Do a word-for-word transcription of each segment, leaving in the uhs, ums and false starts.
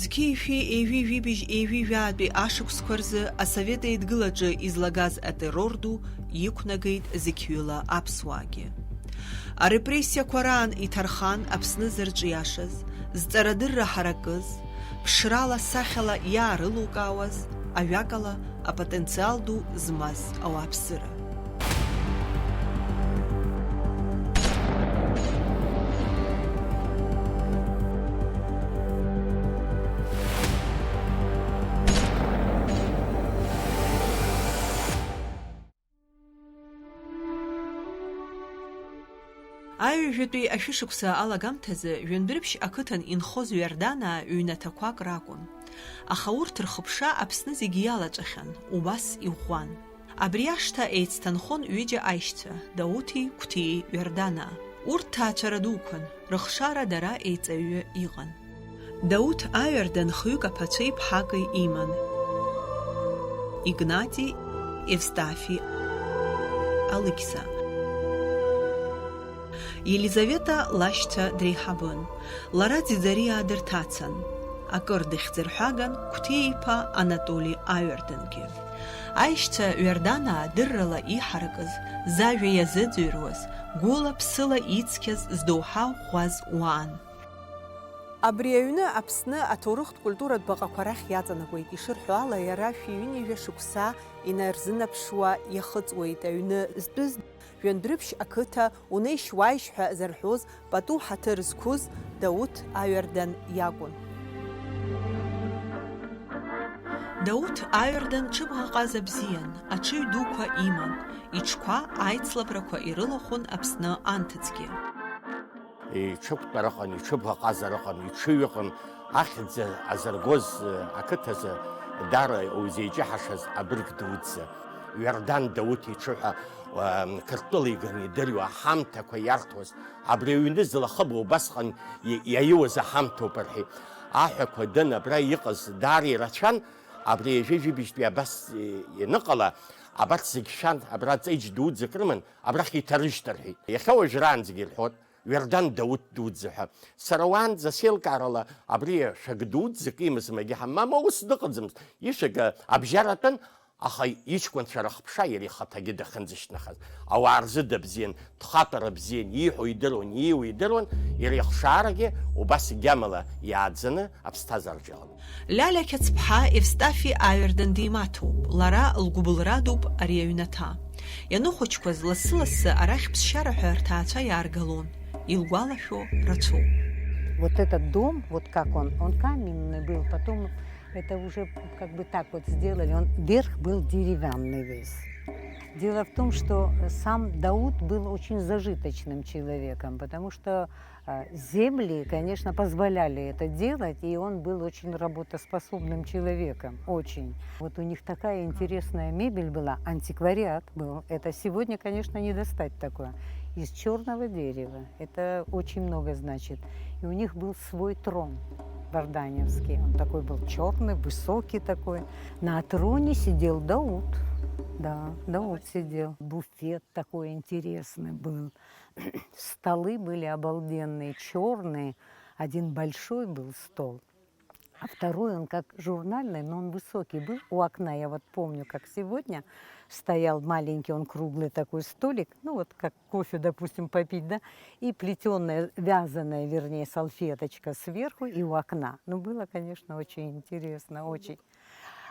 Зқьи жәшәи ҩажәи жәибжь ҩажәи жәаатәи ашықәсқәа рзы Асовет Еидгылаҿы излагаз атеррор ду иқәнагеит зқьҩыла аԥсуаагьы. Арепрессиақәа раан иҭархан Аԥсны зырҿиашаз, зҵарадырра ҳаракыз, ԥшрала, сахьала иаарылукаауаз, ажәакала, апотенциал ду змаз ауааԥсыра. Аҩажәатәи ашәышықәса алагамҭазы Жәандәрыԥшь ақыҭан инхоз Ҩарданаа ҩнаҭақәак ракәын. Аха урҭ рхыԥша Аԥсны зегьы иалаҵәахьан, убас иӷәӷәан. Абри ашҭа еицҭанхон ҩыџьа аишьцәа, Дауҭи Қәҭиеи Ҩарданаа. Урҭ ҭаацәара дуқәан, рыхшара дара еиҵаҩы иҟан. Дауҭ Аҩардан хҩык аԥацәеи ԥҳаки иман, Игнати, Евстафи, Алықьса. Елизавета лашьцәа дреиҳабын, лара Ӡиӡариаа дырҭацан. Акыр дыхьӡырҳәаган Қәҭиа иԥа Анатоли Аҩардангьы. Аишьцәа Ҩарданаа дыррала иҳаракыз, зажәа иазыӡырҩуаз, гәыла-ԥсыла ицқьаз здоуҳа ӷәӷәаз уаан. Абри аҩны Аԥсны аҭоурыхтә культуратә баҟақәа рахь иаҵанакуеит, ишырҳәо ала, иара шәи ҩынҩажәа шықәса инарзынаԥшуа иахыҵуеит аҩны зтәыз Жәандәрыԥшь ақыҭа, унеишь-уааишь ҳәа зарҳәоз пату ҳаҭыр зқәыз Дауҭ Аҩардан иакәын. Дауҭ Аҩардан ҽыбӷаҟаза бзиан, аҽыҩ дуқәа иман, иҽқәа аицлабрақәа ирылахәын Аԥсны анҭыҵгьы. Иҽықәтәара ыҟан, иҽыбӷаҟазара ыҟан, иҽыҩ ыҟан, ахьӡ азыргоз ақыҭазы даара узеиҿаҳашаз абырг дуӡӡа, Ҩардан Дауҭ иҽы ҳәа, уа, Қырҭтәыла иганы идырҩуа аҳамҭақәа иарҭоз, абри аҩны зылахыбуа убасҟан и-, иаиуаз аҳамҭоуп рҳәеит. Аҳәақәа дын абра иҟаз даара ирацәан, абри ҩажәи жәибжьтәи абас, е, ианыҟала, абарҭ зегь шәан, абра ҵеџь дуӡӡак рыман, абрахь иҭарыжьт рҳәеит. Иахьа уажәраанӡагьы ирҳәоит. Ҩардан Дауҭ дуӡӡа ҳәа. Сара уаанӡа сеилкаарала абри шәак дуӡӡак имаз Магьы Ҳаммама ус дыҟаӡамызт. Ишәак абжьаратәын, аха иҷкәынцәа рыхԥша иара ихаҭагьы дахьынӡышьҭнахыз. Ауаа рзы дабзиан, дхаҵара бзиан, ииҳәо идыруан, ииуа идыруан, иара ихшаарагьы убас игьамала иааӡаны аԥсҭазаараҿы иҟан. Лиалиа Қьацԥҳа Евстафи Аҩардан димаҭоуп, лара лгәыбылра дуп ари аҩнаҭа. Ианыхәыҷқәаз лассы-лассы арахь ԥсшьара ҳәа рҭаацәа иааргалон, илгәалашәо рацәоуп. Вот этот дом, вот как он, он каменный был, потом это уже как бы так вот сделали, он верх был деревянный весь. Дело в том, что сам Дауд был очень зажиточным человеком, потому что а, земли, конечно, позволяли это делать, и он был очень работоспособным человеком, очень. Вот у них такая интересная мебель была, антиквариат был. Это сегодня, конечно, не достать такое. Из черного дерева. Это очень много значит. И у них был свой трон варданяевский. Он такой был черный, высокий такой. На троне сидел Дауд. Да, Дауд сидел. Буфет такой интересный был. Столы были обалденные, черные. Один большой был стол, а второй, он как журнальный, но он высокий был. У окна, я вот помню, как сегодня, стоял маленький, он круглый такой столик, ну вот как кофе, допустим, попить, да, и плетеная, вязаная, вернее, салфеточка сверху и у окна. Ну, было, конечно, очень интересно, очень.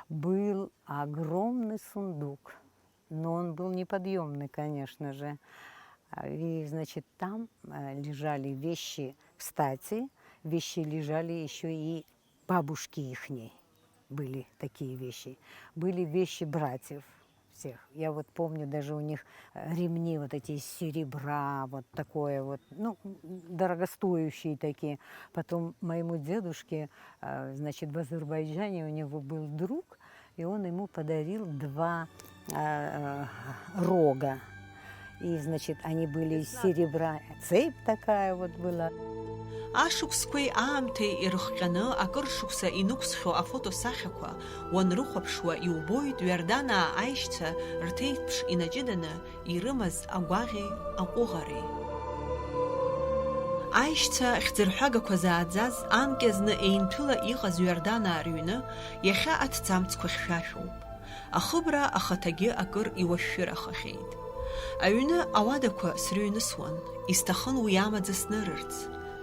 Был огромный сундук. Но он был неподъемный, конечно же. А, и, значит, там, э, лежали вещи. Кстати, вещи лежали ещё и бабушки ихней. Были такие вещи. Были вещи братьев всех. Я вот помню, даже у них, э, ремни вот эти из серебра, вот такое вот, ну, м, дорогостоящие такие. Потом моему дедушке, э, значит, в Азербайджане у него был друг, и он ему подарил два, э, рога. И, значит, они были из серебра. Цепь такая вот была. Ашықәсқәеи аамҭеи ирыхҟьаны акыр шықәса инықәсхьоу афотосахьақәа уанрыхәаԥшуа иубоит Ҩарданаа аишьцәа рҭеиҭԥш инаҷыданы ирымаз агәаӷьи аҟәыӷареи. Аишьцәа хьӡырҳәагақәа зааӡаз анкьа зны Еинҭәыла иҟаз Ҩарданаа рыҩны иахьа аҭӡамцқәа хьшәашәоуп. Ахыбра ахаҭагьы акыр иуашәшәырахахьеит. Аҩны ауадақәа срыҩнысуан, исҭахын уи амаӡа снырырц.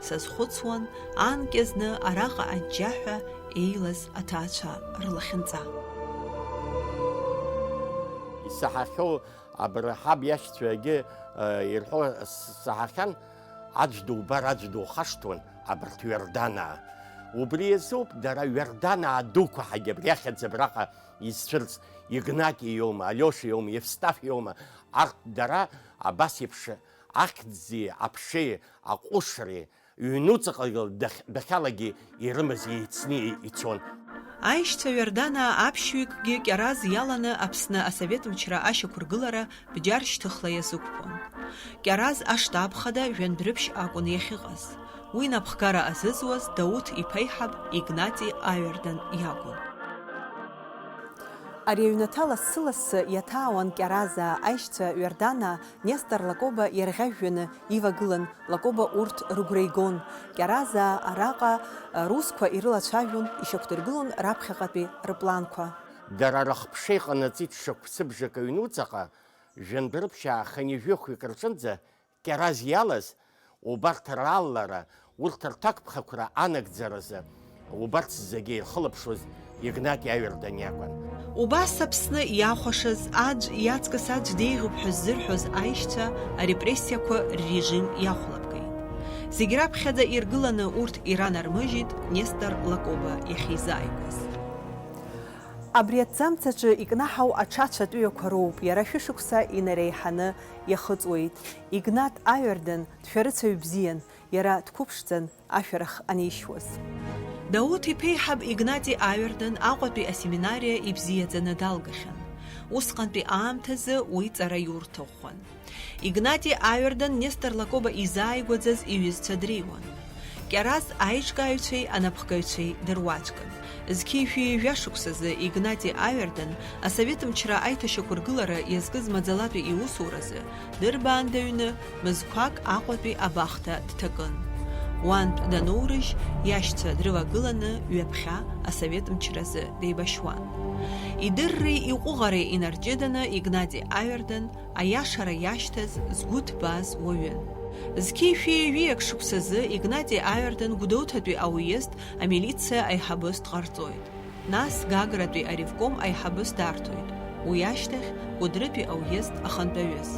Сазхәыцуан, анкьа зны араҟа аџьџьаҳәа еилаз аҭаацәа рлахьынҵа. Исаҳахьоу абырҳаб иашьцәагьы, э, ирҳәо с-, саҳахьан, аӡә дубар, аӡә духашҭуан абарҭ Ҩарданаа. Убри азоуп дара Ҩарданаа дуқәа ҳәагьы абри ахьӡ абраҟа изцәырҵ, Игнати иоума, Алиоша иоума, Евстаф иоума, арҭ дара абас еиԥш ахьӡи аԥшеи аҟәышреи, ҩнуҵаҟа дахь-, дахьалагьы ирымаз еицны ицон. Аишьцәа Ҩарданаа аԥшьҩыкгьы Кьараз иаланы Аԥсны асовет мчра ашьақәыргылара бџьар шьҭыхла иазықәԥон. Кьараз аштаб хада Жәандәрыԥшь акәын иахьыҟаз. Уи напхгара азызуаз Дауҭ иԥеиҳаб Игнати Аҩардан иакәын. Ари аҩнаҭа лассы-лассы иаҭаауан Кьаразаа аишьцәа Ҩарданаа Нестор Лакоба иарӷьажәҩаны ивагылан, Лакоба урҭ рыгәра игон, Кьаразаа араҟа русқәа ирылацәажәон, ишьақәдыргылон раԥхьаҟатәи рыпланқәа. Дара рыхԥша иҟанаҵеит шықәсыбжак аҩнуҵаҟа, Жәандәрыԥшь аахан ҩажәи хәҩык рҿынӡа Кьараз иалаз, убарҭ рааллара, урҭ рҭакԥхықәра анагӡаразы, убарҭ зегьы ирхылаԥшуаз Игнати Аҩардан иакәын. Убас Аԥсны иахәашаз аӡә иаҵкыс аӡә деиӷьуп ҳәа ззырҳәоз аишьцәа арепрессиақәа ррежим иахәлабгеит. Зегь раԥхьаӡа иргыланы урҭ иранармыжьит Нестор Лакоба иахьизааигәаз. Абри аҭӡамц аҿы икнаҳау аҽацәа тәыҩақәа роуп, иара шәышықәса инареиҳаны иахыҵуеит. Игнат Аҩардан дшәарыцаҩ бзиан, иара дқәыԥшӡан ашәарах анишьуаз. Дауҭ иԥеиҳаб Игнати Аҩардан Аҟәатәи асеминариа ибзиаӡаны далгахьан. Усҟантәи аамҭазы уи ҵараиурҭахәын. Игнати Аҩардан Нестор Лакоба изааигәаӡаз иҩызцәа дреиуан. Кьараз аиҿкааҩцәеи анапхгаҩцәеи дыруаӡәкын. Зқьи шәи ҩажәа шықәсазы Игнати Аҩардан асовет мчра аиҭашьақәыргылара иазкыз маӡалатәи иусуразы Дырбаанда аҩны мызқәак Аҟәатәи абахҭа дҭакын. Уантә даноурыжь, иашьцәа дрывагыланы ҩаԥхьа асовет мчразы деибашьуан. Идырреи иҟәыӷареи инарҷыданы Игнати Аҩардан аиашара иашьҭаз, згәы ҭбааз уаҩын. Зқьи шәи ҩажәи акы шықәсазы Игнати Аҩардан Гәдоуҭатәи ауездтә амилициа аиҳабыс дҟарҵоит. Нас Гагратәи аревком аиҳабыс дарҭоит, уи ашьҭахь Кәыдрытәи ауездтә ахантәаҩыс.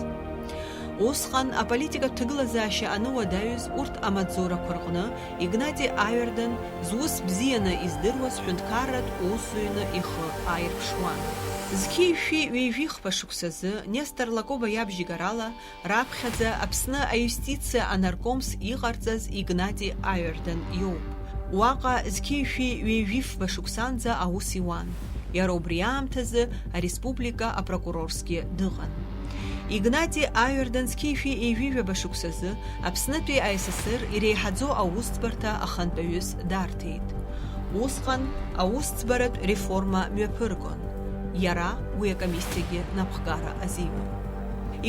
Усҟан аполитикатә ҭагылазаашьа ануадаҩыз урҭ амаҵзурақәа рҟны Игнати Аҩардан зус бзианы издыруаз ҳәынҭқарратә усзуҩны ихы ааирԥшуан. Зқьи шәи ҩажәи хԥа шықәсазы Нестор Лакоба иабжьигарала раԥхьаӡа Аԥсны аиустициа анаркомс иҟарҵаз Игнати Аҩардан иоуп. Уаҟа зқьи шәи ҩажәи фба шықәсанӡа аус иуан. Иара убри аамҭазы ареспублика апрокурорсгьы дыҟан. Игнати Аҩардан зқьи шәи ҩажәи жәаба шықәсазы Аԥснытәи АССР иреиҳаӡоу аусӡбарҭа ахантәаҩыс дарҭеит. Усҟан аусӡбаратә реформа мҩаԥыргон. Иара уи акомиссиагьы напхгара азиуан.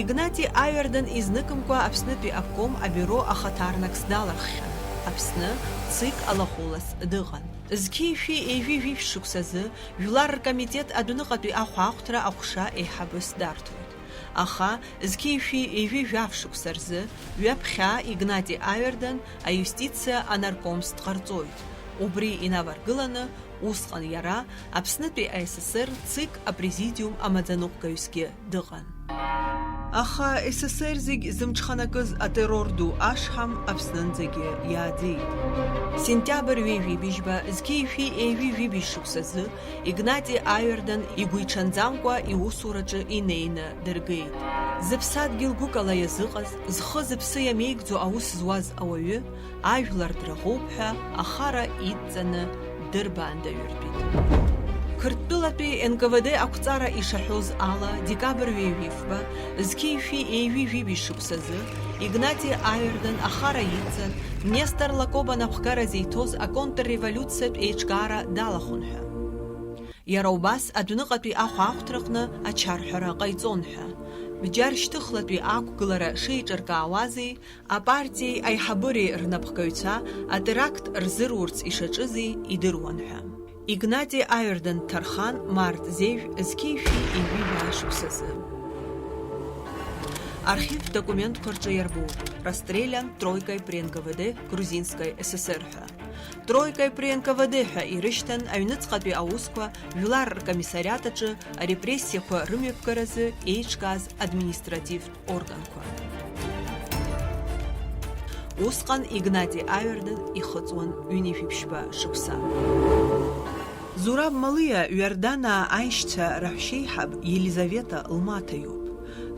Игнати Аҩардан изныкымкәа Аԥснытәи обком абиуро ахаҭарнакс далаххьан. Аԥсны ЦИК алахәылас дыҟан. Зқьи шәи ҩажәи жәиԥшь шықәсазы Жәлар ркомитет адәныҟатәи ахәаахәҭра аҟәша еиҳабыс дарҭоит. Аха зқьи шәи ҩажәи жәаф шықәса рзы ҩаԥхьа Игнати Аҩардан аиустициа анаркомс дҟарҵоит. Убри инаваргыланы, усҟан иара Аԥснытәи АССР ЦИК апрезидиум амаӡаныҟәгаҩсгьы дыҟан. Аха СССР зегь зымҽханакыз атеррор ду ашҳам Аԥснынӡагьы иааӡеит. Сентиабр ҩажәи быжьба зқьи шәи ҩажәи жәибжь шықәсазы Игнати Аҩардан игәиҽанӡамкәа иусураҿы инеины дыргеит. Зыԥсадгьыл гәыкала иазыҟаз, зхы-зыԥсы иамеигӡо аус зуаз ауаҩы, ажәлар драӷоуп ҳәа ахара идҵаны дырбаандаҩыртәит. Қырҭтәылатәи Н К В Д ақәҵара ишаҳәоз ала, декабр ҩажәи фба, зқьи шәи ҩажәи жәибжь шықәсазы, Игнати Аҩардан ахара идҵан, Нестор Лакоба напхгара зеиҭоз аконтрреволиуциатә еиҿкаара далахәын ҳәа. Иара убас адәныҟатәи ахәаахәҭраҟны ачарҳәара ҟаиҵон ҳәа. Бџьар шьҭыхлатәи ақәгылара шеиҿыркаауази, апартиеи аиҳабыреи рнапхгаҩцәа атеракт рзырурц ишаҿызи идыруан ҳәа. Игнати Аҩардан дҭархан март зежә зқьи жәшәи ҩажәа шықәсазы. Архивтә документқәа рҿы иарбоуп, расстрелян тройкой при Н К В Д Грузинской С С Р ҳәа. Тройкой при Н К В Д ҳәа ирышьҭан аҩныҵҟатәи аусқәа жәлар ркомиссариат аҿы арепрессиақәа рымҩаԥгаразы еиҿкааз административтә органқәа. Усҟан Игнати Аҩардан ихыҵуан ҩынҩажәи ԥшьба шықәса. Зураб Малиа Ҩарданаа аишьцәа раҳәшьеиҳаб Елизавета лмаҭа иоуп.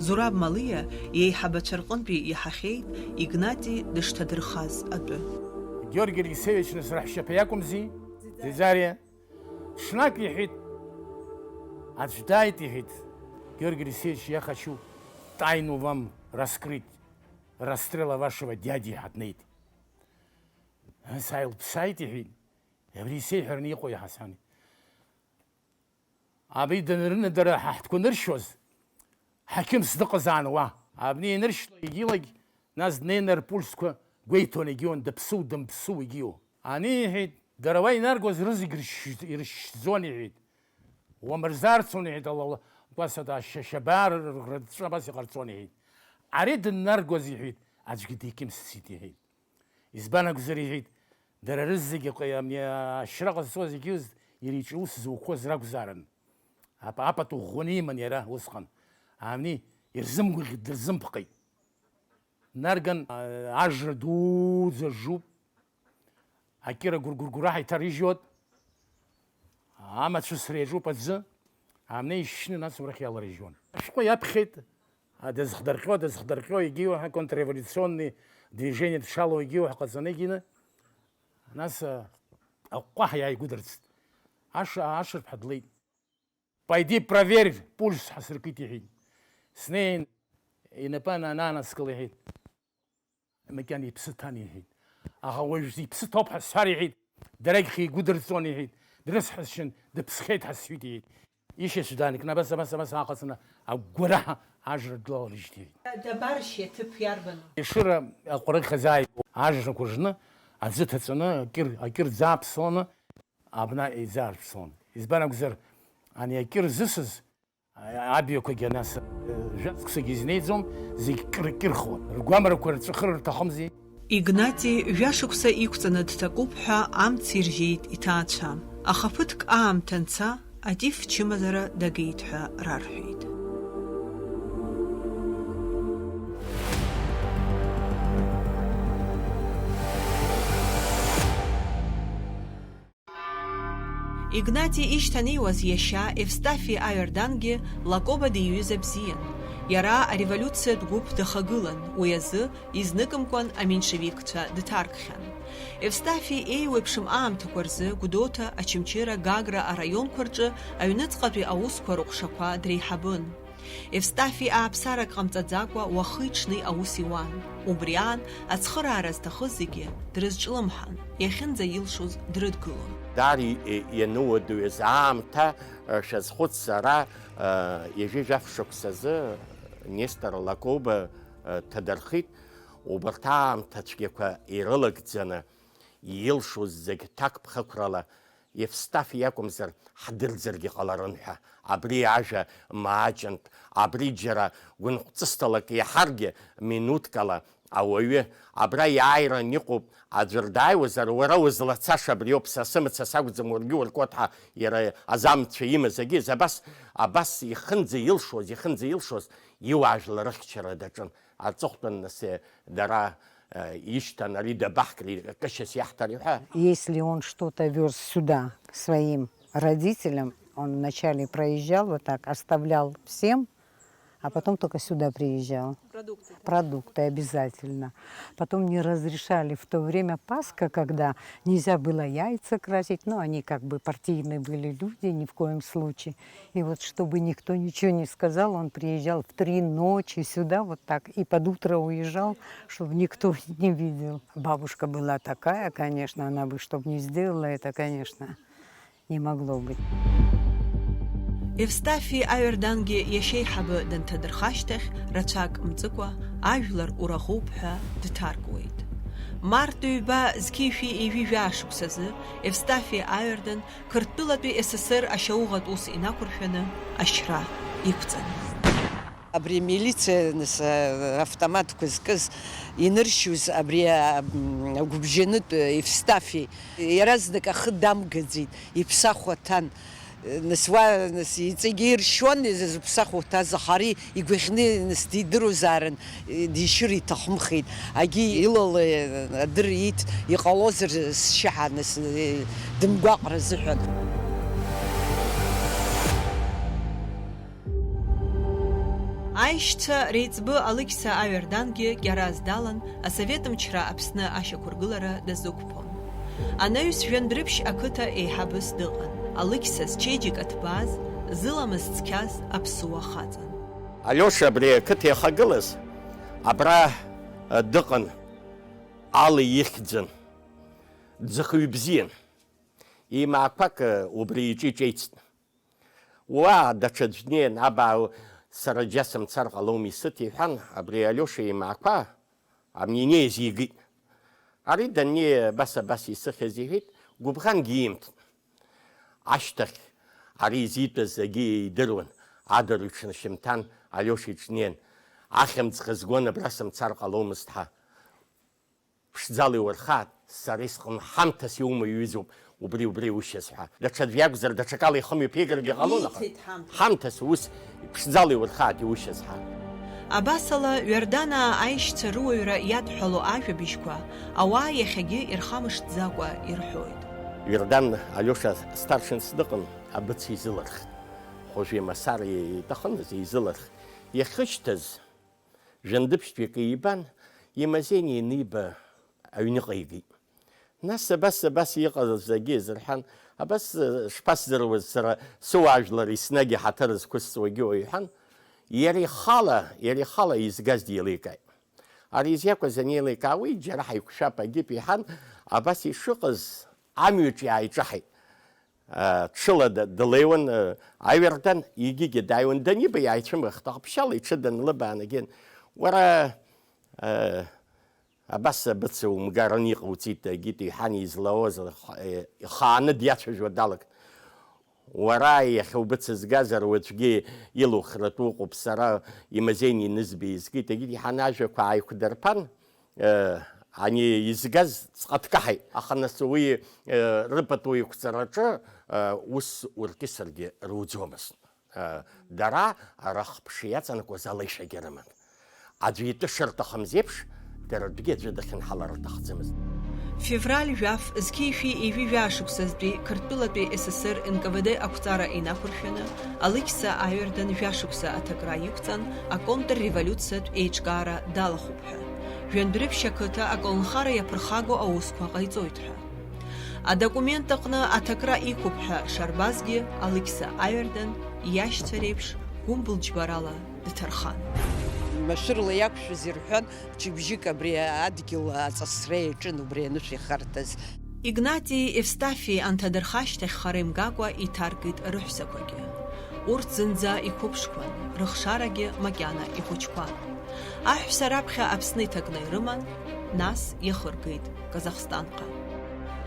Зураб Малиа иеиҳабацәа рҟынтәи иаҳахьеит Игнати дышҭадырхаз атәы. Георги Алексеевич, нас раҳәшьаԥа иакәымзи, Дизариа. Ҽнак иҳәеит, аӡә дааит, иҳәеит, Георги Алексеевич, я хочу тайну вам раскрыть, расстрела вашего дяди, иҳәа днеит. Сааилԥсааит, иҳәеит, абри исеиҳәараны иҟои, Ҳасан? Абри данрынадара ҳа ҳтәқәа ныршьуаз, ҳақьымс дыҟазаан уа. Абни ианыршьла, егьилагь, нас днеины рпульсқәа гәеиҭон, егьиуан, дыԥсу, дымԥсу, егьиу. Ани, иҳәеит, дара уа инаргоз рызегь ршь-, иршьӡон, иҳәеит. Уамырзаарцон, иҳәеит, ала-, ала-, кәасата ашьа-, шьабаа р-, р-, рыҵәҵәа абас иҟарҵон, иҳәеит. Ари дыннаргоз, иҳәеит, аӡәгьы дикьымсӡеит, иҳәеит. Избан акәзар, иҳәеит, дара рызегьы ҟ-, ами, ашьра ҟазҵо зегьы иара иҿы ус зуқәоз ракәзаарын. Ап-, апату ӷәӷәаны иман иара усҟан. Ани ирзымгәаӷьит, дырзымԥҟеит. Нарган, а, ажра дуӡӡа жуп. Акира гәыргәыргәыра ҳаиҭарыжьуан. Амацәысра иаҿуп аӡы, амни ишьны, нас, убрахь иаларыжьуан. Ашәҟәы иаԥхьеит, а, дызхдырҟьо, дызхдырҟьо, егьиуаҳа контрреволюционный движение дшалоу егьиуаҳа ҟаҵаны егьины, нас, а, аҟәҟәаҳ иааигәыдырцт. Аша, ашырԥҳа длеит. Пойди проверь пульс ҳәа сыркит, иҳәеит. Снеин, инапы ана-, ананаскыл, иҳәеит. Макьана иԥсы ҭан, иҳәеит. Аха уажә иԥсы ҭоуп ҳәа сҳәар, иҳәеит, дарагьы игәы дырҵон, иҳәеит, дрыцҳасшьан, дыԥсхьеит ҳәа сҳәеит, иҳәеит. Ишьацәа даанкны, абас, абас, абас ааҟаҵаны, агәгәараҳа ажра длалалыжьит, иҳәеит. Дабаршьи, аҭыԥ иарбану? Ешыра аҟәарыхьазааигәоу ажрақәа ржны, аӡы ҭаҵаны, акыр, акыр ӡааԥсаланы, абна еизаарԥсалон. Избан акәзар, ани акыр зысыз, Абиақәагьы нас, э, жәа-цықәсагьы изнеиӡом, зегь кыр-, кьырхуан. Ргәамарақәа рҵәахыр рҭахымзи. Игнати жәашықәса иқәҵаны дҭакуп ҳәа амц иржьеит иҭаацәа. Аха ԥыҭк аамҭа анца, атиф чымазара дагеит ҳәа рарҳәеит. Игнати ишьҭанеиуаз иашьа Евстафи Аҩардангьы Лакоба диҩыза бзиан. Иара ареволиуциатә гәыԥ дахагылан, уи азы изныкымкәан аменшевикцәа дҭаркхьан. Евстафи еиуеиԥшым аамҭақәа рзы Гәдоуҭа, Очамчыра, Гагра араионқәа рҿы аҩныҵҟатәи аусқәа рыҟәшақәа дреиҳабын. Евстафи ааԥсарак ҟамҵаӡакәа уахи-ҽни аус иуан. Убри аан, ацхыраара зҭахыз зегьы дрызҿлымҳан, иахьынӡаилшоз дрыдгылон. Даара и-, и-, иануадаҩыз аамҭа, э, шәазхәыц сара, э, ҩажәи жәаф шықәсазы Нестор Лакоба, э, дҭадырхит. Убарҭ аамҭа цәгьақәа ирылагӡаны, илшоз зегь ҭакԥхықәрала Евстафи иакәымзар, ҳдырӡыргьы ҟаларын ҳәа, абри ажәа мааҷынтә, абри џьара гәынхәҵысҭалак иаҳаргьы, минуҭкала ауаҩы абра иааиран иҟоуп, аӡәыр дааиуазар, уара узлацаша абриоуп, са сымца сакәӡам, уаргьы уркот ҳәа иара азамцәа имаз агьыз, абас, абас ихынӡа илшоз, ихынӡа илшоз, иуаажәлар рыхьчара даҿын. Аҵыхәтәан, нас, э, дара, э, ишьҭан, ари дабаҳкри, кышьас иаҳҭари ҳәа. Если он что-то вёз сюда, к своим родителям, он вначале проезжал вот так, оставлял всем, а потом только сюда приезжал. Продукты. Продукты обязательно. Потом не разрешали в то время Пасха, когда нельзя было яйца красить, но они как бы партийные были люди, ни в коем случае. И вот чтобы никто ничего не сказал, он приезжал в три ночи сюда вот так и под утро уезжал, чтобы никто не видел. Бабушка была такая, конечно, она бы чтоб не сделала это, конечно, не могло быть. Евстафи Аҩардангьы иашьеиҳабы данҭадырха ашьҭахь, рацәак мҵыкәа, ажәлар урахуп ҳәа дҭаркуеит. Март ҩба зқьи шәи ҩажәи жәаа шықәсазы Евстафи Аҩардан Қырҭтәылатәи С С Р ашьауӷатә ус инақәыршәаны ашьра иқәҵан. Абри амилициа, нас, автоматқәа зкыз, иныршьуаз абри, а, м, агәыбжьанытә, э, Евстафи, иаразнак ахы дамгаӡеит, иԥсахуа ҭан. Нас уа, нас, иҵегьы иршьуан, зыԥсахуа ҭаз, аха ари игәаӷьны, нас, дидыруазаарын, э, дишьыр иҭахымхеит. Агьи илала, э, адыр иит, иҟалозар, сшьаҳа, нас, э, дымгәаҟра азыҳәан. Аишьцәа реиҵбы Алықьса Аҩардангьы Кьараз далан, асовет мчра Аԥсны ашьақәыргылара дазықәԥон. Анаҩс Жәандәрыԥшь ақыҭа еиҳабыс дыҟан, Алықьса зчеиџьыка ҭбааз, зыламыс цқьаз аԥсуа хаҵан. Алиоша абри ақыҭа иахагылаз абра, а, дыҟан, ала ихьӡын, дзыхҩы бзиан. Имаақәак, а, убри иҿы иҿеицт. Уа, даҽаӡә днеин, абаа, сара џьа сымцар ҟалом, исыҭ, иҳәан, абри Алиоша имаақәа амнение зигеит. Ари даннеи, абас, абас исыхьыз иҳәеит, гәыбӷангьы имҭт. Ашьҭахь ари изитәыз зегьы идыруан, адырҩаҽны шьымҭан Алиоша иҿы днеин, ахьымӡӷ згон, абра сымцар ҟаломызт ҳәа. Ԥшӡала иурхааит, сара исҟны ҳамҭас иумоу иҩызоуп, убри, убри иушьыз ҳәа. Даҽаӡә иакәзар, даҽакала ихымҩаԥигаргьы ҟалон, аха ииҭеит ҳамҭас. Ҳамҭас ус ԥшӡала иурхааит иушьыз ҳәа. Абасала, Ҩарданаа аишьцәа рыуаҩра иадҳәало ажәабжьқәа ауаа иахьагьы ирхамышҭӡакәа ирҳәоит. Ҩардан Алиоша старшинс дыҟан, абыца изылырхт. Хәажәи мацара иҭахын азы изылырхт. Иахьышьҭаз, Жәандыԥшьтәи акы ибан, имазеини аниба аҩныҟа игеит. Нас абас, абас иҟаз зегьы изырҳәан, абас, э, шԥасзыруаз сара сыуаажәлар еснагь иҳаҭыр зқәысҵуагьы уаҩ ҳәан, иара ихала, иара ихала изгаз деиликааит. Ари изиакәыз анеиликаа, уи џьара ҳаиқәшәап, агьып иҳәан, абас ишыҟаз амҩаҿ иааиҿаҳаит. Ҽыла д-, длеиуан, э, аҩардан, егьигьы дааиуан, даниба иааицәымыӷхт, аҟаԥшьала иҽы данлыбаанагеит, уара, э, абас абыца умгаран иҟауҵеит, егьит иҳәан излауаз лх-, э, ихааны диацәажәо далагт. Уара иахьа убыца згазар, уаҵәгьы илухратә уҟоуп, сара имазеини нызба изкит, егьит иҳәан ажәақәа ааиқәдырԥан, Э, ани изгаз ҵҟа дкаҳаит, аха нас уи, э, рыпату иқәҵараҿы, э, ус уркьысыргьы руӡомызт. Э, дара рахԥша иаҵанакуаз алеишәагьы рыман. Аӡәы итәы шырҭахымз еиԥш, дара ртәгьы аӡәы дахьынҳалар рҭахӡамызт. Февраль жәаф зқьи шәи ҩажәи жәаа шықәсазтәи Қырҭтәылатәи С С Р Н К В Д ақәҵара инақәыршәаны, Алықьса Аҩардан жәашықәса аҭакра иқәҵан, аконтрреволиуциатә еиҿкаара далахәуп ҳәа, Жәандәрыԥшь ақыҭа аколнхара иаԥырхагоу аусқәа ҟаиҵоит ҳәа. Адокумент аҟны аҭакра иқәуп ҳәа шарбазгьы, Алықьса Аҩардан иашьцәа реиԥш гәымбылџьбарала дҭархан. Машәырла иақәшәаз ирҳәан, мчыбжьык абри адгьыл аҵысра иаҿын, убри анышә ихарҭаз. Игнати Евстафи анҭадырха ашьҭахь хара имгакәа иҭаркит рыҳәсақәагьы. Урҭ зынӡа иқәыԥшқәан, рыхшарагьы макьана ихәыҷқәан. Аҳәса раԥхьа Аԥсны иҭакны ирыман, нас иахыргеит Казахстанҟа.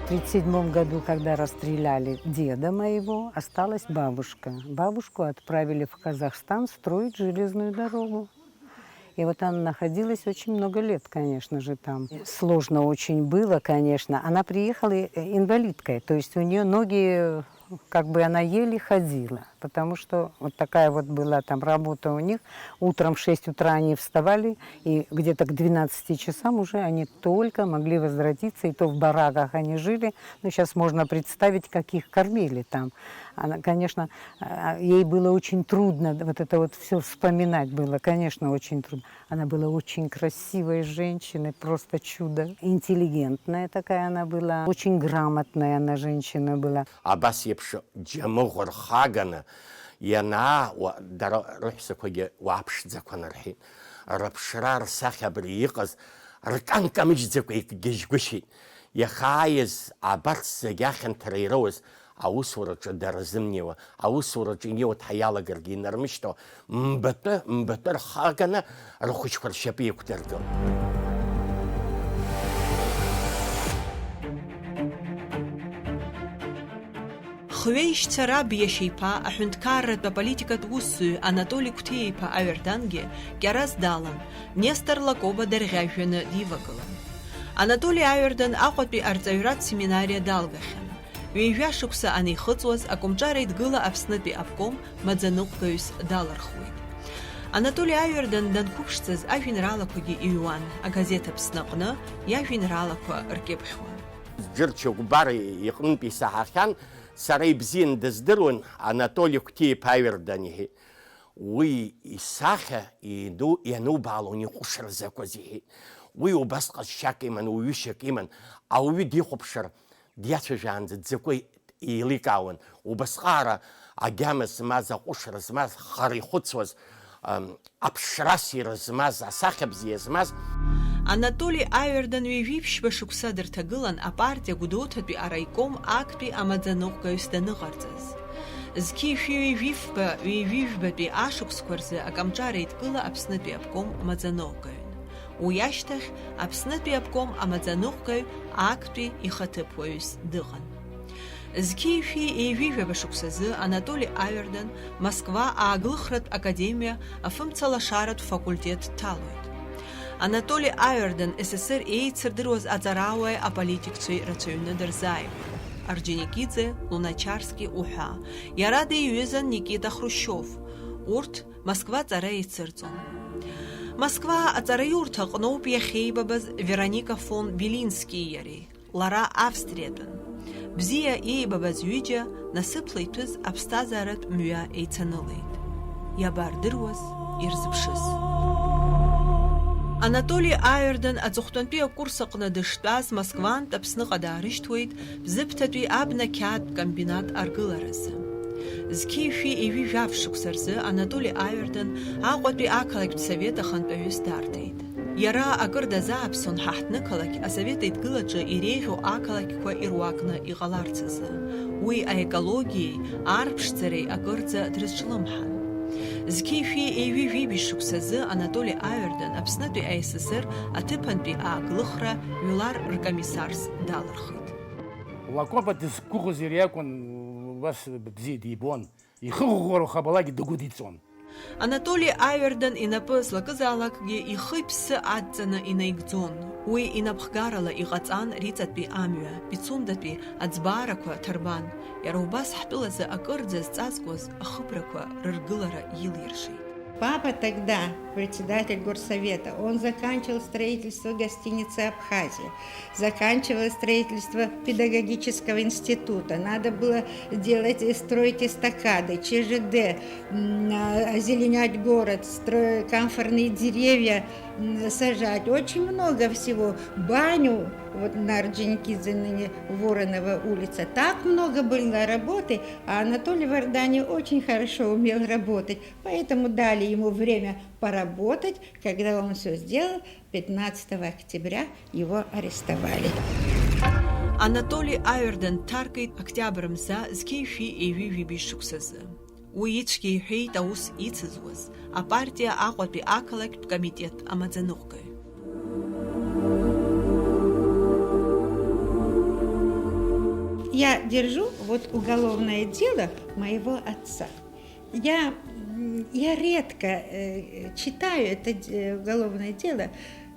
В тридцать седьмом году, когда расстреляли деда моего, осталась бабушка. Бабушку отправили в Казахстан строить железную дорогу. И вот она находилась очень много лет, конечно же, там. Сложно очень было, конечно. Она приехала, э, инвалидкой, то есть у неё ноги, как бы она еле ходила, потому что вот такая вот была там работа у них. Утром в шесть утра они вставали, и где-то к двенадцати часам уже они только могли возвратиться, и то в бараках они жили. Ну, сейчас можно представить, как их кормили там. Она, конечно, а, ей было очень трудно, вот это вот всё вспоминать было, конечно, очень трудно. Она была очень красивой женщиной, просто чудо. Интеллигентная такая она была, очень грамотная она женщина была. Абас еиԥш џьамыӷәа рхаганы ианаа, уа-, дара рыҳәсақәагьы уааԥшӡақәа нарҳәит. Рыԥшра, рсахьа абри иҟаз рканкамыжьӡакәа икгьежьгәышьеит. Иахьааиз абарҭ зегьы ахьанҭара ироуаз Аусураҿы дара зымнеиуа, аусураҿы инеиуа ҭҳа иалагаргьы инармышьҭуа, мбатәы, мбатәы рхаганы рхәыҷқәа ршьапы иқәдыргылт. Хҩеишьцәа раб иашьа иԥа, аҳәынҭқарратә аполитикатә усзуҩ Анатоли Қәҭиа-иԥа Аҩардангьы Кьараз далан, Нестор Лакоба дарӷьажәҩаны дивагылан. Анатоли Аҩардан Аҟәатәи арҵаҩратә семинариа далгахьан. Ҩажәа шықәса анихыҵуаз, акомҿар Еидгыла Аԥснытәи аобком маӡаныҟәгаҩыс далырхуеит. Анатоли Аҩардан данқәыԥшӡаз ажәеинраалақәагьы иҩуан, агазеҭ Аԥсны аҟны иажәеинраалақәа ркьыԥхьуан. Џьырча Гәбар иҟнытә исаҳахьан, сара ибзиан дыздыруан Анатоли Қәҭиа-иԥа Аҩардан, иҳәеит. Уи исахьа иду-, ианубаалон иҟәышра закәыз, иҳәеит. Уи убас ҟазшьак иман, уаҩышьак иман, ауаҩы дихәаԥшыр, диацәажәаанӡа дзакәи еиликаауан, убасҟаара агьама змаз, аҟәышра змаз, хара ихәыцуаз, ам, аԥшра-ссира змаз, асахьа бзиа змаз. Анатоли Аҩардан ҩажәи ԥшьба шықәса дырҭагылан апартиа Гәдоуҭатәи араиком актәи амаӡаныҟәгаҩыс даныҟарҵаз. Зқьи шәи ҩажәи фба, ҩажәи жәбатәи ашықәсқәа рзы акомҿар Еидгыла Аԥснытәи аобком маӡаныҟәгаҩын. Уи ашьҭахь Аԥснытәи аобком амаӡаныҟәгаҩ актәи ихаҭыԥуаҩыс дыҟан. Зқьи шәи ҩажәи жәаба шықәсазы Анатоли Аҩардан Москва ааглыхратә академиа афымцалашаратә факультет дҭалоит. Анатоли Аҩардан СССР еицырдыруаз аҵарауааи аполитикцәеи рацәаҩны дырзааигәан, Орџьоникиӡе, Луначарски уҳәа, иара диҩызан Никита Хрушьов, урҭ Москва аҵара еицырҵон. Москва аҵараиурҭа аҟноуп иахьеибабаз Вероника фон Белинскии иареи. Лара Австриатәын. Бзиа еибабаз ҩыџьа насыԥла иҭәыз аԥсҭазааратә мҩа еицанылеит. Иабардыруаз ирзыԥшыз. Анатоли Аҩардан аҵыхәтәантәи акурс аҟны дыштәаз Москвантә Аԥсныҟа даарышьҭуеит Бзыԥҭатәи абна қьаадтә комбинат аргыларазы. Зқьи шәи ҩажәи жәаф шықәса рзы Анатоли Аҩардан Аҟәатәи ақалақьтә совет ахантәаҩыс дарҭеит. Иара акыр дазааԥсон ҳа ҳҭнықалақь асовет еидгылаҿы иреиӷьу ақалақьқәа ируакны иҟаларц азы. Уи аекологиеи аарԥшӡареи акырӡа дрызҿлымҳан. Зқьи шәи ҩажәи жәибжь шықәсазы Анатоли Аҩардан Аԥснытәи А С С Р аҭыԥантәи ааглыхра жәлар ркомиссарс далырхит. Лакоба дызқәгәыӷыз иара иакәын, убас бзиа дибон. Ихы ӷәӷәара хабалагьы дагәыдиҵон. Анатоли Аҩардан инапы злакызаалакгьы ихы-иԥсы адҵаны инаигӡон. Уи инапхгарала иҟаҵан Риҵатәи амҩа, Пицундатәи аӡбаарақәа ҭарбан. Иара убас ҳтәылазы акырӡа зҵазкуаз ахыбрақәа рыргылара илиршеит. Папа тогда, председатель горсовета, он заканчивал строительство гостиницы «Абхазия». Заканчивала строительство педагогического института. Надо было делать и строить эстакады, Ч Ж Д, м, а, озеленять город, стро-, камфорные деревья, м, сажать. Очень много всего. Баню, вот на Орджоникидзе, ныне Воронова улица. Так много было работы, а Анатолий в Иордании очень хорошо умел работать. Поэтому дали ему время поработать. Когда он всё сделал, пятнадцатого октября его арестовали. Анатоли Аҩардан дҭаркит октиабр мза зқьи шәи ҩажәи жәибжь шықәсазы. Уи ицәгьа иҳәеит аус ицызуаз, апартиа Аҟәатәи ақалақьтә комитет амаӡаныҟәгаҩ. Я держу вот уголовное дело моего отца. Я, м, я редко, э, читаю это д-, э, уголовное дело.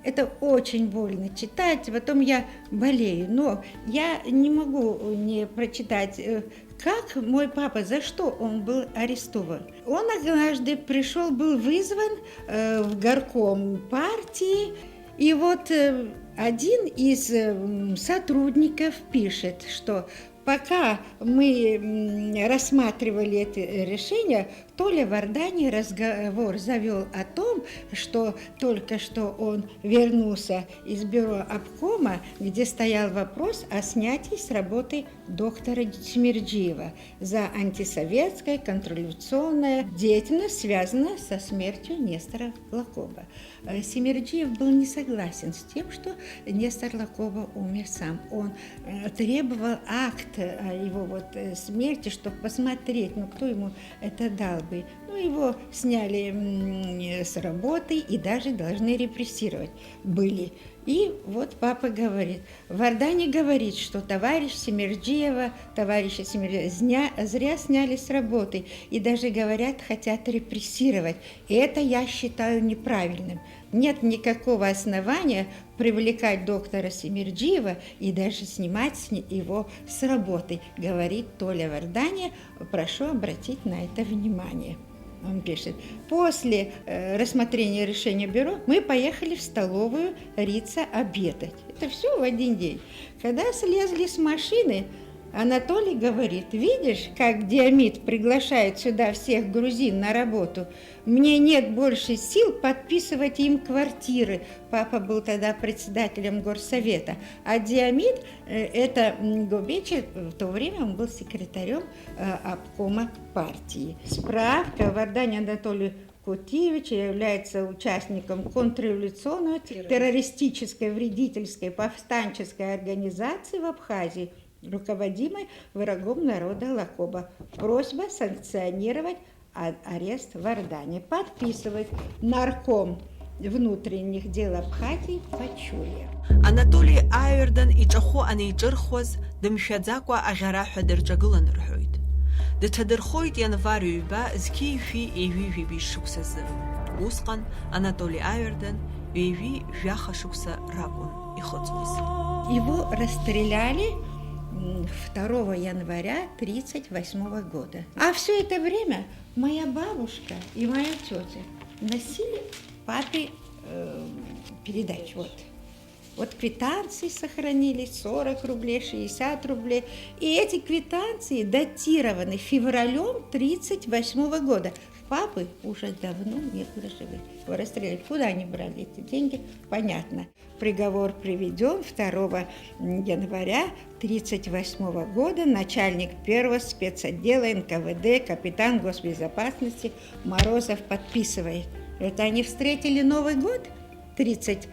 Это очень больно читать, потом я болею. Но я не могу не прочитать, э, как мой папа, за что он был арестован. Он однажды пришёл, был вызван, э, в горком партии. И вот, э, один из, э, м, сотрудников пишет, что пока мы, м, рассматривали это решение, Толя в Иордании разговор завёл о том, что только что он вернулся из бюро обкома, где стоял вопрос о снятии с работы доктора Семерджиева за антисоветская контрреволюционная деятельность, связанная со смертью Нестора Лакоба. Э, Семерджиев был не согласен с тем, что Нестор Лакоба умер сам. Он э, требовал акт о его вот э, смерти, чтобы посмотреть, ну кто ему это дал бы. Ну, его сняли м, с работы и даже должны репрессировать были. И вот папа говорит, в Иордании говорит, что товарищ Семерджиева, товарища Семерджиева зня- зря сняли с работы и даже, говорят, хотят репрессировать. И это я считаю неправильным. Нет никакого основания привлекать доктора Семерджиева и даже снимать с не- его с работы, говорит Толя в Иордании. Прошу обратить на это внимание. Он пишет, после э, рассмотрения решения бюро мы поехали в столовую Рица обедать. Это все в один день. Когда слезли с машины, Анатолий говорит, видишь, как Диамид приглашает сюда всех грузин на работу? Мне нет больше сил подписывать им квартиры. Папа был тогда председателем горсовета. А Диамид, э, это м, Гобечи, в то время он был секретарем э, обкома партии. Справка. В Иордании Анатолий Кутиевич является участником контрреволюционной террористической вредительской повстанческой организации в Абхазии, руководимой врагом народа Лакоба. Просьба санкционировать а- арест в Иордании. Подписывает нарком внутренних дел Абхазии Пачулия. Анатоли Аҩардан иҿахәы анеиҿырхуаз, дымшәаӡакәа аӷьараҳәа дырҿагылан рҳәоит. Дҭадырхоит ианвар ҩба, зқьи жәшәи ҩажәи жәибжь шықәсазы. Усҟан Анатоли Аҩардан ҩажәи жәаха шықәса ракәын ихыҵуаз. Его расстреляли м, второго января тридцать восьмого года. А все это время моя бабушка и моя тетя носили папе э, передачу. Вот. Вот квитанции сохранились, сорок рублей, шестьдесят рублей. И эти квитанции датированы февралем тридцать восьмого года. Папы уже давно нет в живых. Его расстреляли. Куда они брали эти деньги? Понятно. Приговор приведен второго января тридцать восьмого года начальник первого спецотдела Н К В Д, капитан госбезопасности Морозов подписывает. Это они встретили Новый год тридцать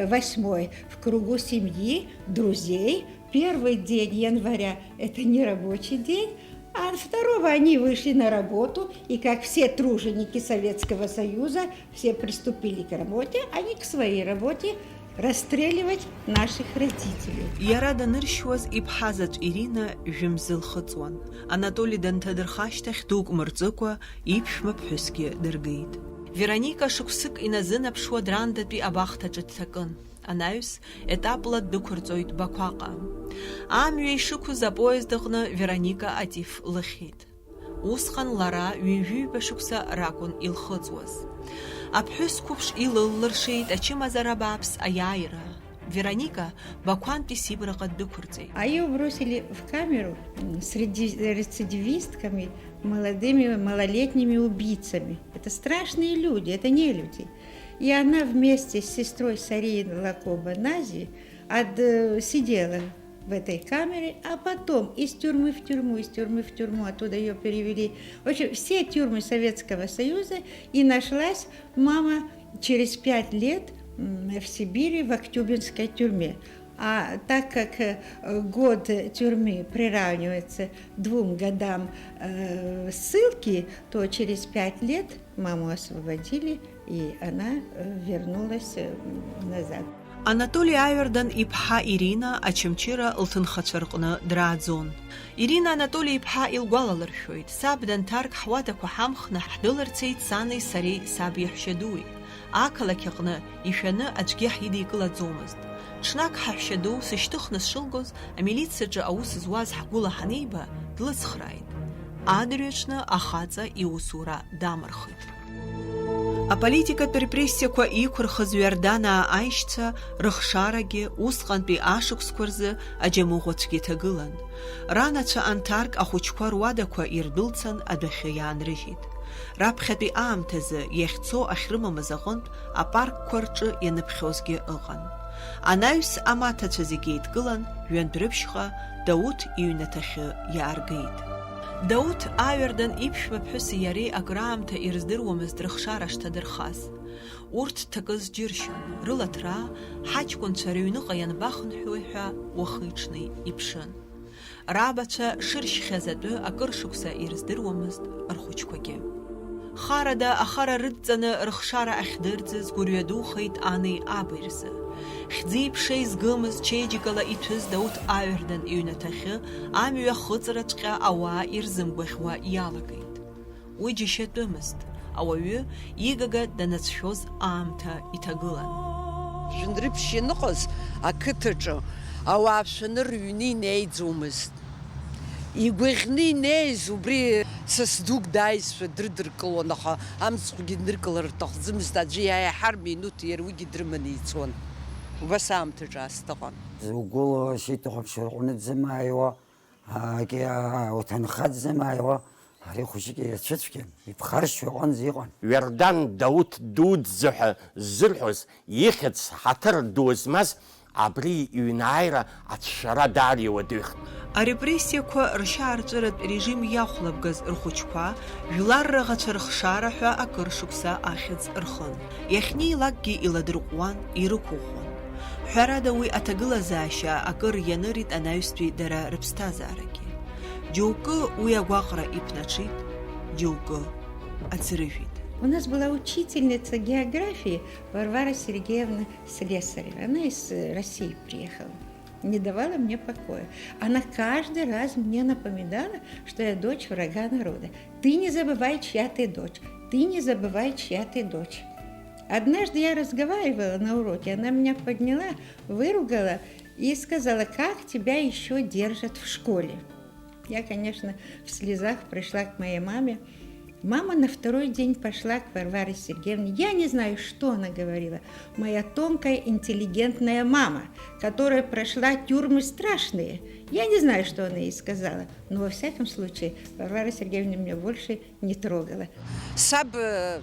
восьмой в кругу семьи, друзей. Первый день января — это не рабочий день, а второго они вышли на работу, и как все труженики Советского Союза, все приступили к работе, они к своей работе расстреливать наших родителей. Иара даныршьуаз иԥҳа заҵә Ирина жәымз лхыҵуан. Анатоли данҭадырха ашьҭахь дук мырҵыкәа иԥшәма ԥҳәысгьы дыргеит. Вероника шықәсык иназынаԥшуа Драндатәи абахҭаҿы дҭакын. Анаҩс, етапла ддәықәырҵоит Бақәаҟа. Амҩа ишықәыз апоезд аҟны Вероника атиф лыхьит. Усҟан лара ҩажәи ҩба шықәса ракәын илхыҵуаз. Аԥҳәыс қәыԥш илыллыршеит ачымазара бааԥс аиааира. Вероника Бақәантәи Сибраҟа ддәықәырҵеит. А её бросили в камеру м, с реди- рецидивистками, молодыми, малолетними убийцами. Это страшные люди, это не люди. И она вместе с сестрой Сарией Лакоба Нази от- э, сидела в этой камере, а потом из тюрьмы в тюрьму, из тюрьмы в тюрьму, оттуда ее перевели. В общем, все тюрьмы Советского Союза, и нашлась мама через пять лет м, в Сибири, в Актюбинской тюрьме. А так как э, год тюрьмы приравнивается двум годам э, ссылки, то через пять лет маму освободили, и она э, вернулась э, назад. Анатоли Аҩардан иԥҳа Ирина Очамчыра лҭынхацәа рҟны драаӡон. Ирина Анатоли-иԥҳа илгәалалыршәоит, саб данҭарк ҳуадақәа ҳамхны ҳдәылырцеит сани сареи саб иаҳәшьадуи. Ақалақь аҟны ишәаны аӡәгьы ҳидикылаӡомызт. Ҽнак ҳаҳәшьаду сышьҭыхны сшылгоз, амилициаҿы аус зуаз ҳгәыла ҳаниба, длыцхрааит. Адырҩаҽны ахаҵа иусура дамырхит. Аполитикатә репрессиақәа иқәырхыз Ҩарданаа аишьцәа рыхшарагьы усҟантәи ашықәсқәа рзы аџьамыӷәацәгьа ҭагылан. Ранацәа анҭарк ахәыҷқәа руадақәа ирдәылцан адәахьы иаанрыжьит. Раԥхьатәи аамҭазы иахьцо ахьрымамыз аҟынтә апаркқәа рҿы ианыԥхьозгьы ыҟан. Анаҩс амаҭацәа зегьы еидкылан, ҩынтә рыԥшьҟа Дауҭ иҩнаҭахьы иааргеит. Дауҭ Аҩардан иԥшәма ԥҳәыси иареи акраамҭа ирыздыруамызт рыхшара шҭадырхаз. Урҭ ҭакыз џьыршьон, рыла ҭраа, ҳаҷкәынцәа рыҩныҟа ианбахынҳәуеи ҳәа уахи-ҽни иԥшын. Рабацәа шыршьхьаз атәы акыр шықәса ирыздыруамызт рхәыҷқәагьы. Харада ахара рыдҵаны рыхшара ахьдырӡыз гәырҩа духеит ани аби рзы. Хьӡи-ԥшеи згымыз чеиџьыкала иҭәыз Дауҭ Аҩардан иҩнаҭахьы амҩа хыҵраҵәҟьа ауаа ирзымгәаӷьуа иалагеит. Уи џьашьатәымызт, ауаҩы игага данацәшәоз аамҭа иҭагылан. Жәындәрыԥшь ианыҟаз ақыҭаҿы ауаа шәаны рыҩны инеиӡомызт. Игәаӷьны инеиз убри сас дук дааизшәа дрыдыркылон, аха амцхәгьы дныркылар рҭахӡамызт, аӡәы иааиҳар минуҭ иара уигьы дрыманы ицон. Убас аамҭаҿы аасҭа ыҟан. Угәыла шьҭахәаԥшь рҟәны дзымааиуа, Егьи уҭынха дзымааиуа, ари хәыҷык ицәыцәгьан, иԥхаршьо аҟынӡа иҟан. Вердан Дауҭ дуӡӡа ҳәа ззырҳәоз ихьӡ ҳаҭыр ду змаз абри иҩнааира ацәшәара даара иуадаҩхт. Арепрессиақәа ршьаарҵәыратә режим иахәлабгаз рхәыҷқәа, жәлар раӷацәа рыхшара ҳәа акыр шықәса ахьӡ рхын. Иахьнеилакгьы иладырҟәуан, ирықәыӷәӷәон. Ҳәарада, уи аҭагылазаашьа акыр ианырит анаҩстәи дара рыԥсҭазаарагьы. Џьоукы уи агәаҟра иԥнаҽит, џьоукы аӡрыжәит. У нас была учительница географии Варвара Сергеевна Слесарева. Она из, э, России приехала. Не давала мне покоя. Она каждый раз мне напоминала, что я дочь врага народа. «Ты не забывай, чья ты дочь. Ты не забывай, чья ты дочь». Однажды я разговаривала на уроке, она меня подняла, выругала и сказала: «Как тебя ещё держат в школе?» Я, конечно, в слезах пришла к моей маме. Мама на второй день пошла к Варваре Сергеевне. Я не знаю, что она говорила. Моя тонкая, интеллигентная мама, которая прошла тюрьмы страшные. Я не знаю, что она ей сказала. Но, во всяком случае, Варвара Сергеевна меня больше не трогала. Саб, э,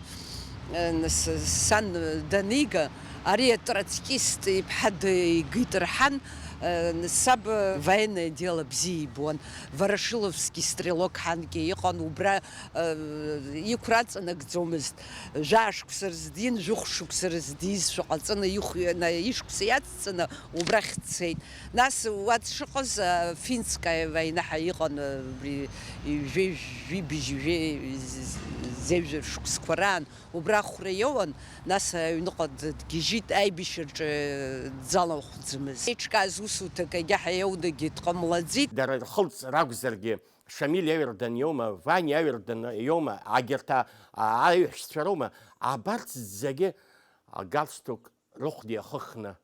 э, с-, сан данига, ари атроцкист иԥҳа дигеит рҳан, э, саб военное дело бзиа ибон. Ворошиловский стрелок ҳанкьа иҟан, убра, э, иқәра аҵанакӡомызт. Жәаа шықәса рыздин, жәохә шықәса рыздиз шәаҟаҵаны ихә-, на-, ишықәса иацҵаны убрахь дцеит. Нас уа дшыҟаз, а, финская война ҳәа иҟан, а, убри ҩажәи жәибжь, ҩажәи зеижә шықәсқәа раан убра ахәра иоуан, нас аҩныҟа д-, дгьежьит, аибашьраҿы дзалахәӡамыз. Еиҿкааз усуҭак егьа ҳәа иаудагьы дҟамлаӡеит. Дара рхылҵ ракәзаргьы, Шамиль Аҩардан иоума, Ваниа Аҩардан иоума, агьырҭ а-, а-, аиҳәшьцәа роума, абарҭ зегьы агалстук рыхәда иахыхны,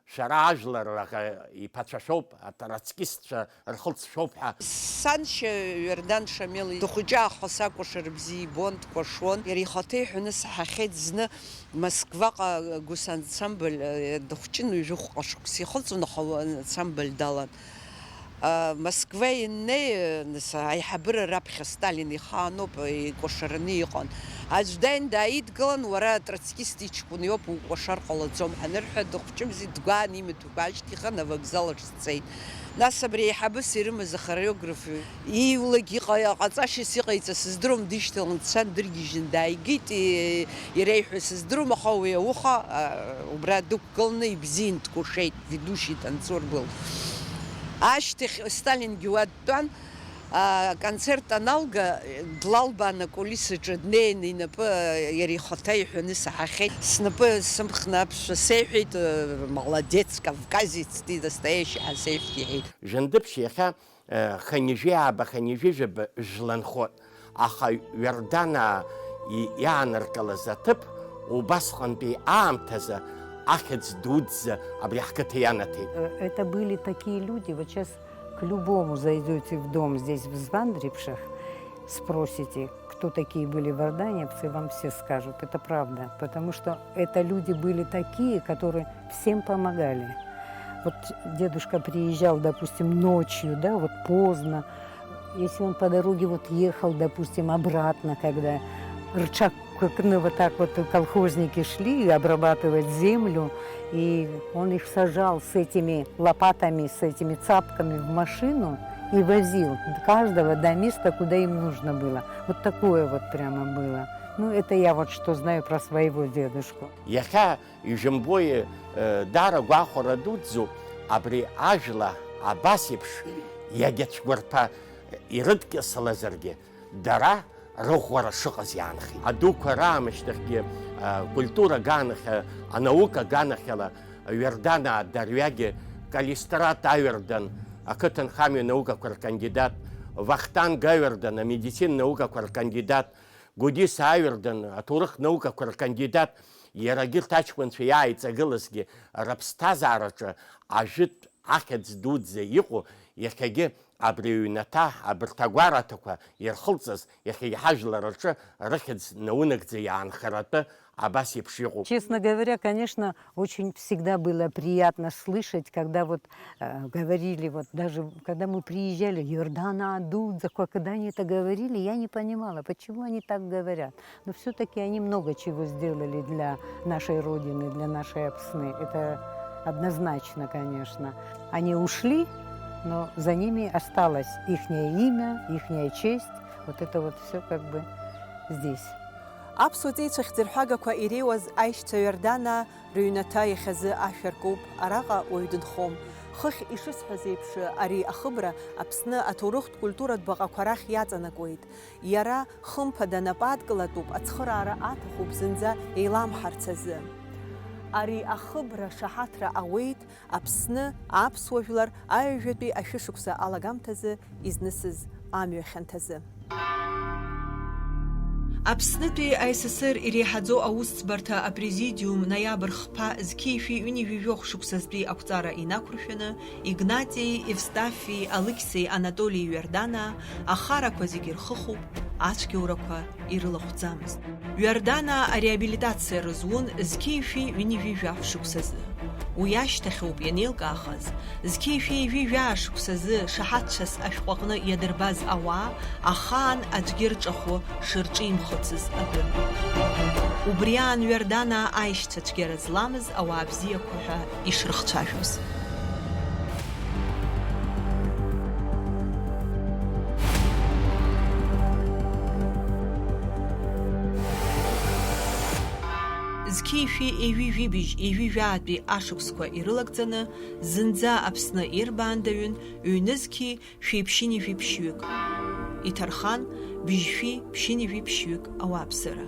шәара ажәлар раҟа иԥацәа шәоуп, атроцкистцәа рхылҵ шәоуп ҳәа. Саншьа Ҩардан Шамил дыхәыҷаахыс акәашара бзиа ибон, дкәашон. Иара ихаҭа иҳәаны саҳахьеит зны Москваҟа гәыс ансамбль, э, дыхәҷын, ҩажәихәҟа шықәса ихыҵуан, аха уа ансамбль далан. А, Москва иннеи, нас, аиҳабыра раԥхьа Сталин ихаануп, икәашараны иҟан. Аӡә дааин дааидгылан, уара атроцкист иҷкәын иоуп, укәашар ҟалаӡом ҳәа анырҳәа, дыхәҷымзи, дгәаан имаҭәақәа аашьҭихын, авокзал аҿы дцеит. Нас абри аиҳабыс ирымаз ахореограф ииулак иҟа-, ҟаҵашьас иҟаиҵаз сыздыруам, дишьҭалан дцан, дыргьежьын дааигеит, и-, иреиҳәоз сыздыруам, аха уи ауха, а, убра дықәгыланы ибзиан дкәашеит. Ведущий танцор был. Ашьҭахь Сталингьы уа дтәан, аконцерт аналга, длалбаан акулисаҿы днеин, инапы иара ихаҭа иҳәаны саҳахьеит. Снапы сымхны аԥсшәа сеиҳәеит, молодец, кавказец, ты настоящий ҳәа сеиҳәеит, иҳәеит. Жәындыԥшь иахьа Хынҩажәи ааба, хынҩажәи жәаба жәла нхоит, аха Ҩарданаа и-, иааныркылаз аҭыԥ убасҟантәи аамҭазы ахьӡ дуӡӡа абри ҳқыҭа ианаҭеит. Э, это были такие люди, вот щас к любому зайдёте в дом здесь, в Звандрипшах, спросите, кто такие были варданевцы, вам все скажут, это правда, потому что это люди были такие, которые всем помогали. Вот дедушка приезжал, допустим, ночью, да, вот поздно. Если он по дороге вот ехал, допустим, обратно, когда Рычаг, как, ну, вот так вот колхозники шли обрабатывать землю, и он их сажал с этими лопатами, с этими цапками в машину и возил каждого до места, куда им нужно было. Вот такое вот прямо было. Ну, это я вот что знаю про своего дедушку. Иахьа ижәымбои, э, даара гәахәара дуӡӡоуп, абри ажәла абас еиԥш иагьацәгәарԥа ирыдкьысалазаргьы, дара рыӷәӷәара шыҟаз иаанхеит. Адуқәа раамышьҭахьгьы, а, культура аганахьала, анаука аганахьала Ҩарданаа дарҩагьы Калистрат Аҩардан, ақыҭанхамҩа наукақәа ркандидат, Вахтанг Аҩардан, амедицина наукақәа ркандидат, Гәдиса Аҩардан, аҭоурых наукақәа ркандидат, иара егьырҭ аҷкәынцәа иааиҵагылазгьы рыԥсҭазаараҿы ажәытә ахьӡ дуӡӡа иҟоу, иахьагьы абри аҩнаҭа, абарҭ агәараҭақәа ирхылҵыз, иахьагьы ҳажәлар рҿы рыхьӡ наунагӡа иаанхаратәы абас еиԥш иҟоуп. Честно говоря, конечно, очень всегда было приятно слышать, когда вот, э, говорили, вот даже когда мы приезжали, Йордана Адудза, когда они это говорили, я не понимала, почему они так говорят. Но всё-таки они много чего сделали для нашей Родины, для нашей Апсны. Это однозначно, конечно. Они ушли, но за ними осталось ихнее имя, ихняя честь. Вот это вот всё как бы здесь. Аԥсуа ҵеицәа хьӡырҳәагақәа иреиуаз аишьцәа Ҩарданаа рыҩнаҭа иахьазы ашәа ркуп, араҟа уаҩ дынхом. Хыхь ишысҳәаз еиԥш, ари ахыбра Аԥсны аҭоурыхтә культуратә баҟақәа рахь иаҵанакуеит. Иара, хымԥада, напы адкылатәуп, ацхыраара аҭахуп зынӡа еиламҳарц азы. Ари ахыбра шаҳаҭра ауеит Аԥсны аԥсуа жәлар аҩажәатәи ашәышықәса алагамҭазы изнысыз амҩа хьанҭазы. Аԥснытәи А С С Р иреиҳаӡоу аусӡбарҭа апрезидиум ноиабр хԥа зқьи шәи ҩынҩажәи жәохә шықәсазтәи ақәҵара инақәыршәаны, Игнати, Евстафи, Алықьсеи, Анатолии Ҩардана ахарақәа зегьы рхыхуп, ацәгьоурақәа ирылахәӡамызт. Ҩардана ареабилитациа рызун зқьи шәи ҩынҩажәи жәаф шықәсазы. Уи ашьҭахьоуп ианеилкаахаз, зқьи шәи ҩажәи жәаа шықәсазы шаҳаҭцәас ашәҟәы аҟны иадырбаз ауаа ахаан аӡәгьы рҿахәы шырҿимхыцыз атәы. Убри аан Ҩарданаа аишьцәа цәгьара зламыз ауаа бзиақәа ҳәа ишрыхцәажәоз. Зқьи шәи ҩажәи жәибжь ҩажәи жәаатәи ашықәсқәа ирылагӡаны, зынӡа Аԥсны ирбаандаҩын ҩнызқьи шәи ԥшьынҩажәи ԥшьҩык. Иҭархан бжьшәи ԥшьынҩажәи ԥшьҩык ауааԥсыра.